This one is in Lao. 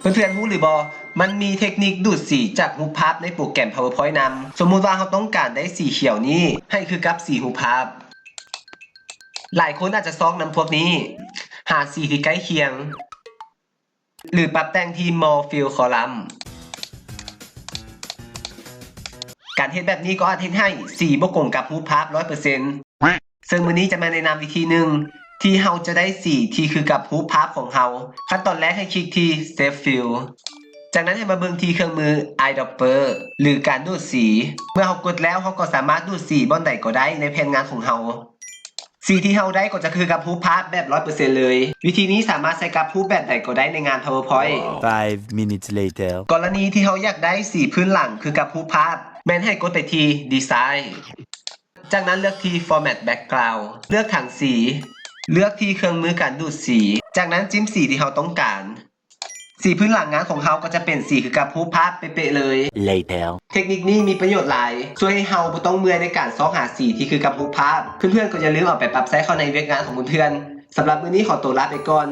ເພື່ອນໆຮູ້ຫຼືບໍ່? ມັນມີເທັກນິກດູດສີຈາກຮູບພາບໃນໂປຣແກຣມ PowerPoint ນຳ. ສົມມຸດວ່າເຮົາຕ້ອງການໄດ້ສີຂຽວນີ້ໃຫ້ຄືກັບສີຮູບພາບ. ຫຼາຍຄົນອາດຈະຊອກນຳພວກນີ້, ຫາສີທີ່ໃກ້ຄຽງ ຫຼື ປັບແຕ່ງທີ່ Morph Fill Column. ການເຮັດແບບນີ້ກໍອາດເຮັດໃຫ້ສີບໍ່ກົງກັບຮູບພາບຮ້ອຍເປີເຊັນ. ເຊິ່ງມື້ນີ້ຈະມາແນະນຳວິທີໜຶ່ງທີ່ເຮົາຈະໄດ້ສີທີ່ຄືກັບຮູບພາບຂອງເຮົາ. ຂັ້ນຕອນແລກໃຫ້ຄລິກທີ່ Shape Fill. ຈາກນັ້ນໃຫ້ມາເບິ່ງທີ່ເຄື່ອງມື Eyedropper ຫຼື ການດູດສີ. ເມື່ອເຮົາກົດແລ້ວ, ເຮົາກໍສາມາດດູດສີບ່ອນໃດກໍໄດ້ໃນແຜ່ນງານຂອງເຮົາ. ສີທີ່ເຮົາໄດ້ກໍຈະຄືກັບຮູບພາບແບບຮ້ອຍເປີເຊັນເລີຍ. ວິທີນີ້ສາມາດໃຊ້ກັບຮູບແບບໃດກໍໄດ້ໃນງານ PowerPoint. Five minutes later. ກໍລະນີທີ່ເຮົາຢາກໄດ້ສີພື້ນຫຼັງຄືກັບຮູບພາບ, ແມ່ນໃຫ້ກົດໄປທີ່ Design. ຈາກນັ້ນເລືອກທີ່ Format Background. ເລືອກຖັງສີ. ເລືອກທີ່ເຄື່ອງມືການດູດສີ. ຈາກນັ້ນຈິ້ມສີທີ່ເຮົາຕ້ອງການ. ສີພື້ນຫຼັງງານຂອງເຮົາກໍຈະເປັນສີຄືກັບຮູບພາບເປະໆເລີຍ. Later. ເທັກນິກນີ້ມີປະໂຫຍດຫຼາຍ, ຊ່ວຍໃຫ້ເຮົາບໍ່ຕ້ອງເມື່ອຍໃນການຊອກຫາສີທີ່ຄືກັບຮູບພາບ. ເພື່ອນໆກໍຢ່າລືມເອົາໄປປັບໃຊ້ເຂົ້າໃນວຽກງານຂອງເພື່ອນໆ. ສຳລັບມື້ນີ້ຂໍຕົວລາໄປກ່ອນ.